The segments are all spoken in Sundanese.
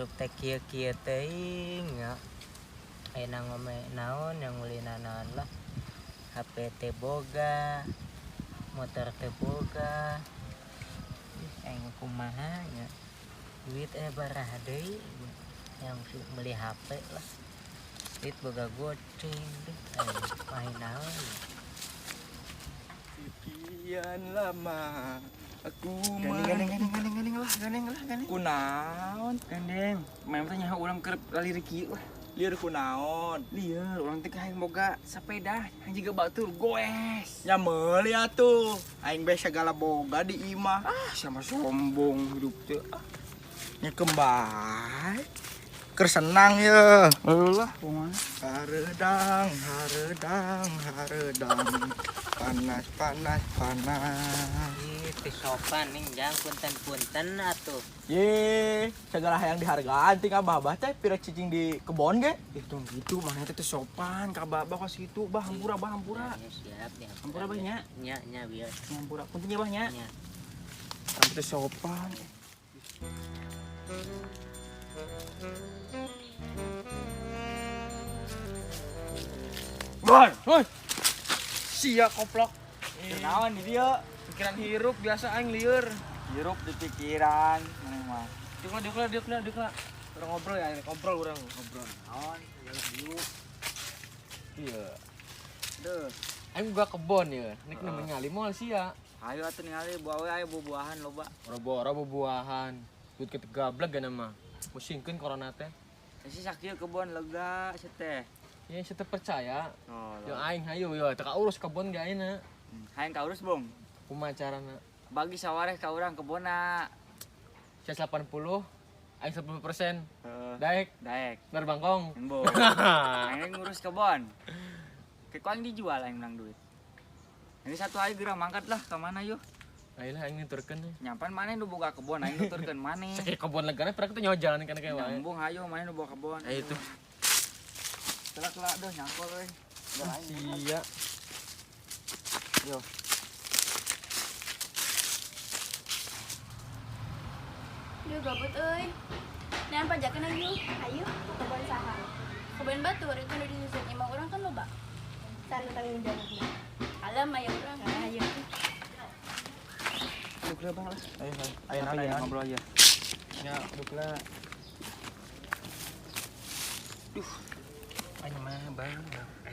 Hirup teh kieu-kieu teuing nya. Ayeuna ngome naon yang ngulina naon lah. HP teh boga, motor teh boga. Ih, aing kumaha nya. Duit baraha deui yang beli HP lah. Duit boga goceng deh. Aing main naon ya. Sekian lama aku. Gandeng, gandeng, gandeng, gandeng, gandeng lah, gandeng lah, gandeng. Kunaon? Gandeng, main teh nyaho urang keur lieur kieu lah. Lieur kunaon? Lieur, urang teh hayang boga sepeda, hayang jiga batur goes. Nya meuli atuh. Aing be segala boga di imah. Ah, sama sombong hidup teh. Ah, Nya kembali. Keur senang ye. lah, kumaha. Hareudang, hareudang, hareudang. Panas, panas, panas. Ih, teu sopan ning jang, punten-punten atuh. Ye, segala hayang dihargaan ti ka babah teh pira cicing di kebon ge. Ih, tong gitu, mana teh teu sopan ka babah kos kitu, bah hampura, bah hampura. Ya, siap ya. Hampura bah nya. Nya nya bieu. Hampura, punten nya bah nya. Nya. Kamu teh sopan. Bon, woi. Sia koplok. Naon di dieu? Pikiran hirup biasa aing lieur. Hirup di pikiran, maneh mah. Diuk lah, diuk lah, diuk lah, diuk lah. Urang ngobrol ya, ngobrol urang, ngobrol. Naon? Jalan diuk. Iya. Duh. Aing buka kebon ya. Nek namanya ngali moal sia. Ayo atuh ningali buah we aya buah-buahan loba. Boro-boro buah-buahan. Duit ketegablek gana mah. Musingkeun corona teh. Si sakieu kebon lega sia teh. Ya saya teh percaya. Oh, Yo aing hayu yo teu kaurus kebon ge ayeuna. Hayang kaurus, Bong. Kumaha carana? Bagi sawareh ka urang kebonna. Sia 80, aing 10%. Heeh. Daek, Daek. nar bangkong. Embo. Aing ngurus kebon. Ke aing dijual aing menang duit. Ini satu hari geura mangkat lah ka mana yuk. Ayo lah aing nuturkeun. Nyampan maneh nu boga kebon aing nuturkeun maneh. Sakieu kebon legana pernah kita nyawa jalan kan kayak wae. Nyambung hayu maneh nu boga kebon. Ayo tuh. Kelak-kelak duh nyangkol euy. Sia. Yo. Duh gabut euy. Nean pajakeun ayo. Ayo, kebon saha? Kebon batur itu nu disusun imah urang kan loba. Cari tanggung jawabna. Alam aya urang. Nah, ayo. Duk lah bang lah. Ayo, ayo. Ayo, Apa ayo, ya? ngobrol aja. Ya, duk lah. Duh. Aing mah bang,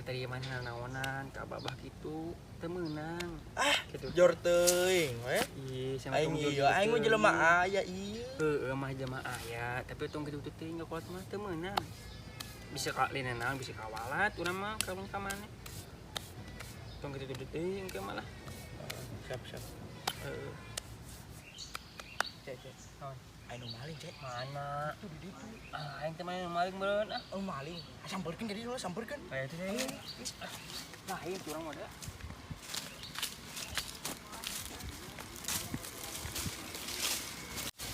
tadi mana naonan ka babah kitu teu meunang. Ah, gitu. Jor teuing we. Ih, sama Aing tong jor ieu, aing mah teuing. jelema aya ieu. Heeh, mah jelema aya, tapi tong kitu teuing ka kolot mah teu meunang. Bisa ka lain naon, bisa kawalat urang mah ka ka maneh. Tong kitu teuing ke malah. Siap, siap. Heeh. Cek, cek. Aing nu maling, cek. Mana? Itu di ditu. Ah, aing teh main maling beureun ah. Oh, maling. Ah, sampeurkeun jadi dulu, sampeurkeun. Kayak itu teh. Lain curang mah da.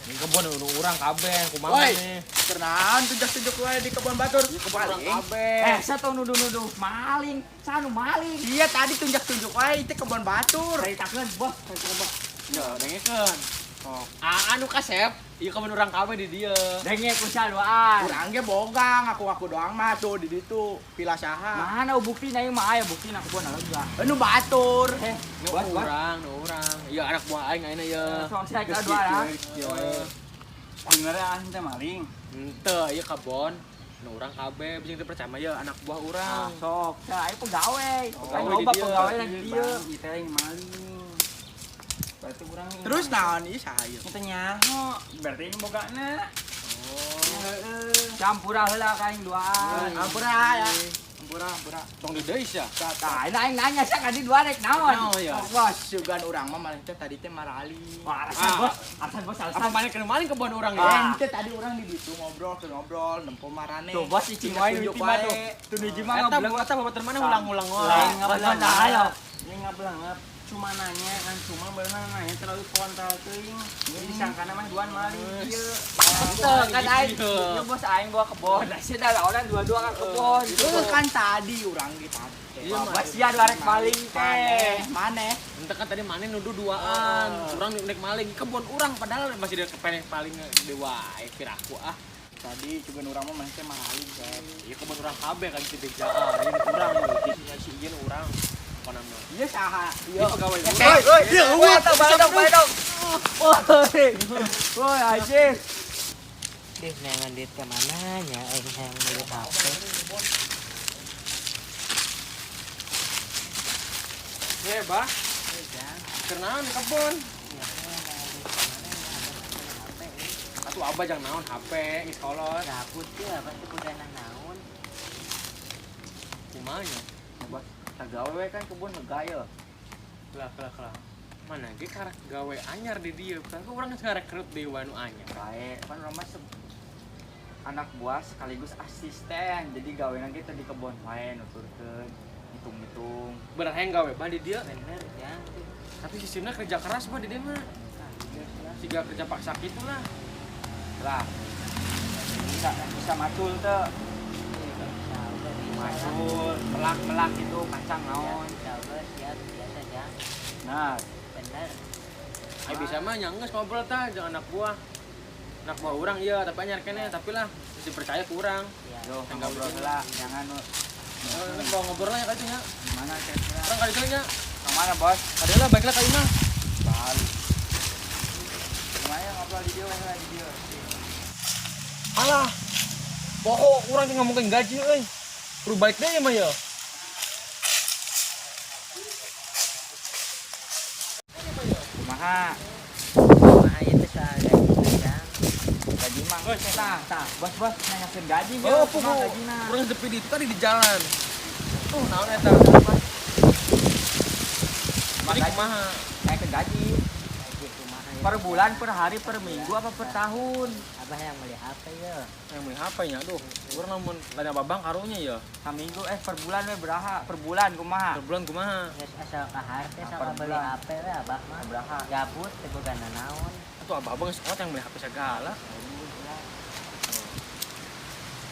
Ini kebon nu urang kabeh, kumaha Woi. nih? Kenaon tunjuk-tunjuk wae di kebon batur. Kebon urang kabeh. Saya nuduh-nuduh maling, saya nu maling. Iya tadi tunjuk-tunjuk wae itu kebon batur. Ceritakeun, bos, ceritakeun, bos. Yo, dengekeun. Oh. Ah, anu kasep, ieu kebon urang kabeh di dieu. Denge ku duaan. Urang ge boga, ngaku-ngaku doang mah tuh di ditu pila saha. Mana bukti na ieu mah aya bukti na kebon lega. Anu batur. Nu Bos, bos. urang, nu urang. Ieu anak buah aing ayeuna ieu. Sok saya ka duaan. Kieu wae. Bener aing teh maling. Henteu, ieu kebon. Nu urang kabeh bisa teu percaya ieu anak buah urang. Sok, saya aing pegawai. Pegawai Aing di loba dieu. pegawai na di dieu. Ieu teh aing maling. Berarti urang Terus naon ieu saha ieu? Kita nyaho, berarti ini bogana. Oh. Campur heula ka aing duaan. Ampura ya. Ampura, ampura. Tong di deui sia. Tah, ini aing nanya sia ka di dua rek naon. Naon ya? Bos, sugan urang mah maling teh tadi teh marali. Wah, alasan Ah. bos, alasan bos, alasan. Apa maneh kena maling kebon urang ya? Ente tadi urang di ditu ngobrol, keur ngobrol nempo marane. Tuh bos cicing wae nu Tunjuk hiji mah tuh. wae. Tuh nu hiji mah Eta ngableng. eta babatur mana ulang-ulang wae. Lain ngableng ayo. Ini ngablangap cuma nanya kan cuma bener nanya terlalu frontal teuing. Jadi disangkana mah duaan maling ieu. Teu kan aing, ieu bos aing bawa kebon. Sia dah orang dua-dua ka kebon. Itu kan tadi urang di tadi. Iya, Wah, bos sia dua rek maling teh. Maneh, maneh. Ente kan tadi maneh nuduh duaan, urang nek maling kebon urang padahal masih dia kepengen paling dewa wae piraku ah. Tadi cuman urang mah maneh teh marali Sep. Iya kebon urang kabeh kan si bejaan. Ini urang si ieu urang. Pokona mah. Iya saha? Iya pegawai urang. Woi, woi, woi, dong. Woi. Woi, anjir. Dih, neangan duit ke mana nya aing hayang meuli HP. Ye, Bah. Keur naon di kebon? Atuh abah jangan naon HP geus kolot. Gabut teh abah teh kudana naon. Kumaha nya? Abah tagawe we kan kebun lega ye. Lah lah lah. Mana ge karak gawe anyar di dieu. Kan urang geus ngarekrut deui nu anyar. Bae, kan urang mah anak buah sekaligus asisten. Jadi gawena ge teh di kebon wae nuturkeun, hitung-hitung. Bener hayang gawe bah di dieu. Bener jang. Tapi sistemnya kerja keras bah di dieu mah. Siga kerja paksa kitu lah. Lah. Bisa macul teu. Macul, melak-melak gitu kacang naon. Insyaallah siap biasa jang. Nah, bener. Ai bisa mah nya geus ngobrol tah jeung anak buah. Anak buah urang ieu tapi anyar keneh tapi lah mesti percaya ku urang. Yo, ngobrol heula, jangan nu. Mau ngobrol lah ya kali nya. Gimana kira-kira? Urang kali nya. Ka mana, Bos? Kadieu lah baiklah ka imah. Balik. Lumayan ngobrol di dieu heula di dieu. Alah. Pokok urang teh ngomongkeun gaji euy. Kudu balik deui mah ya. Kumaha? Kumaha ieu teh soal gaji jang. Gaji mah tah tah, bos-bos nanyakeun gaji ge. Oh, Kumaha pugu. gajina? Urang tepi di tadi di jalan. Tuh naon eta? Jadi kumaha? Nanyakeun gaji. Gaji kumaha ya? Per bulan, per hari, per minggu apa per tahun? Abah yang beli HP ya. Yang beli HP nya aduh. Urang lamun lain babang karunya ya. Saminggu per bulan we beraha? Per bulan kumaha? Per bulan kumaha? Geus asal kahar teh Nah, sama per beli bulan. HP we abah mah. Beraha? Gabut teh boga nanaon. Atuh abah-abah geus kuat yang beli HP segala.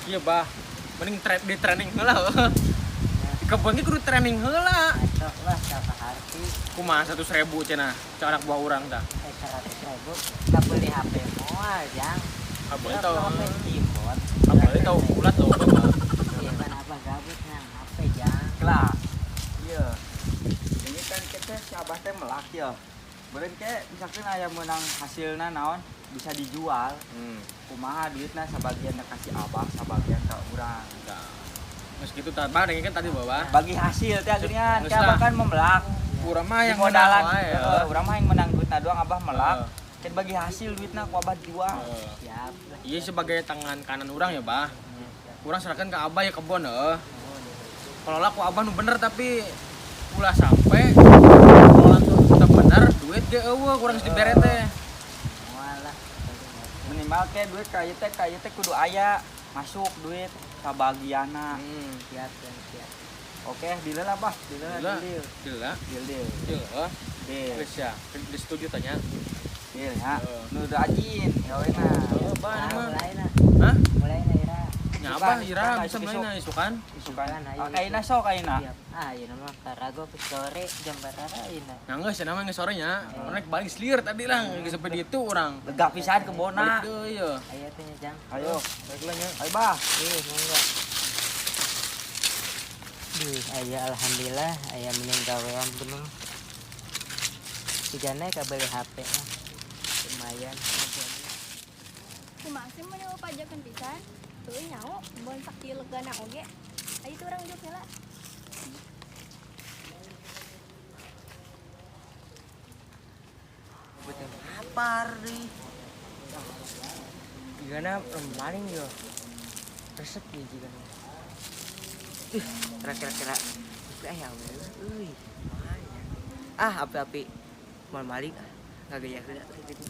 Iya bah, mending di training heula heuh. Di kebun ge kudu training heula. Sok lah asal kaharti Kumaha 100.000 cenah, cek anak buah urang tah. 100.000 kabeli HP moal jang. Kabeli tau. HP keyboard. Kabeli tau bulat tau bapak. Iya kan abah gabut nang HP jang. Lah. Iya. Ini kan kita si abah teh melak ya. Beureun ke misalkan aya meunang hasilna naon bisa dijual. Kumaha duitna sabagian kasih abah, sabagian ka urang. Nah, geus kitu tah bah kan tadi bawa. Bagi hasil teh akhirnya Geus ke abah lah. kan memelak. Urang mah yang modalan, menang wae. heeh, urang mah yang menang duitna doang abah melak. Heeh. Can bagi hasil duitna ku abah jual. Heeh. Siap lah. Iya sebagai tangan kanan urang ya bah. Urang serahkan ke abah ya kebon heuh. Kelola ku abah nu bener tapi ulah sampai kelola tuh teu bener duit ge eueuh kurang geus dibere teh. Moal lah. Minimal ke duit ka ieu teh kudu aya masuk duit sabagianna. Siap jang siap. Oke, deal lah, Bah. Deal lah, deal. Deal lah. Deal, deal. Deal heuh. Deal. Geus ya, disetuju tanya. Deal ya. Heeh. Nu rajin gawena. Heeh, bah mah. Mulai na. Hah? Mulai na ira. Nya abah Isukan, ira isukan, bisa isuk. mulai na isukan. Isukan. Isukan, ayo, Ah, Ayeuna sok ayeuna. Siap. Ah, ieu mah karago ke sore jam berapa ayeuna? Nah geus cenah mah geus sore nya. Urang rek balik selir tadi lah geus sampai ditu urang. Lega pisan kebonna. Balik deui ye. Ayo teh nya jang. Ayo, Balik lah nya. ayo bah. Ih, mangga. Duh, aya alhamdulillah aya mending gawean bening. Sigana kabeli HP lah. Lumayan. Kumaha sih mun pajakan pisan? Tuh nyaho, bon sakieu legana oge. Ayo tuh urang juk heula. Lapar deh. Gimana maling yo? Resep nih jika. Kira-kira aya we euy. Ah, api-api mau maling ah. Ngagaya heula gitu.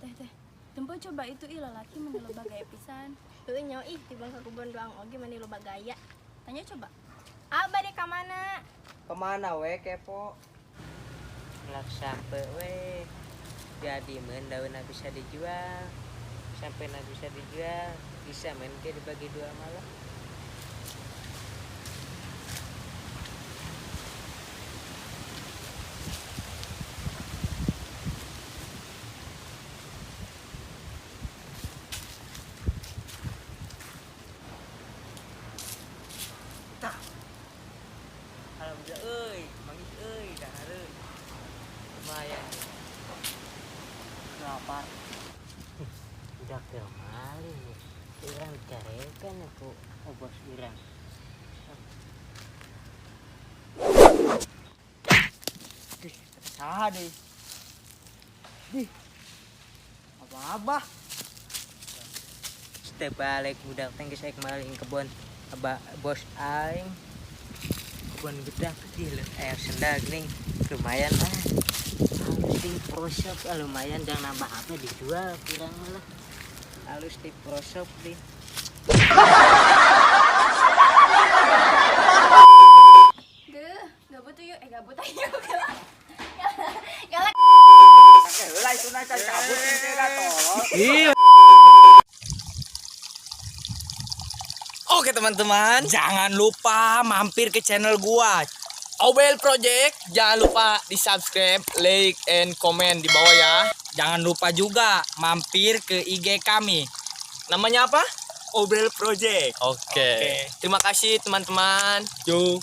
Teh teh, tempo coba itu ih lalaki meni loba gaya pisan. Heueuh nyaho ih tibang ka kebon doang oge meni loba gaya. Tanya coba. Abah deh ka mana? Kemana we kepo? Melak sampai we. Jadi men daunna bisa dijual. Sampai na bisa dijual, bisa men ke dibagi dua malah. Dicarekan ku bos urang. Dih, saha deui? Dih. Apa-apa? Teu balik budak teh geus rek maling kebon abah bos aing. Kebon gedang di aya sendal geuning lumayan ah. Halus di prosop ah, lumayan jangan nambah apa dijual kurang malah. Halus di prosop di. Geuh, gabut tuh yuk. Eh, gabut aja. Galak. Kakek heula itu na can cabut teh da tolol. Iya. Oke teman-teman, Jangan lupa mampir ke channel gua. Obel Project, jangan lupa di subscribe, like, and comment di bawah ya. Jangan lupa juga mampir ke IG kami. Namanya apa? Obel Project. Oke. Terima kasih teman-teman. Yo.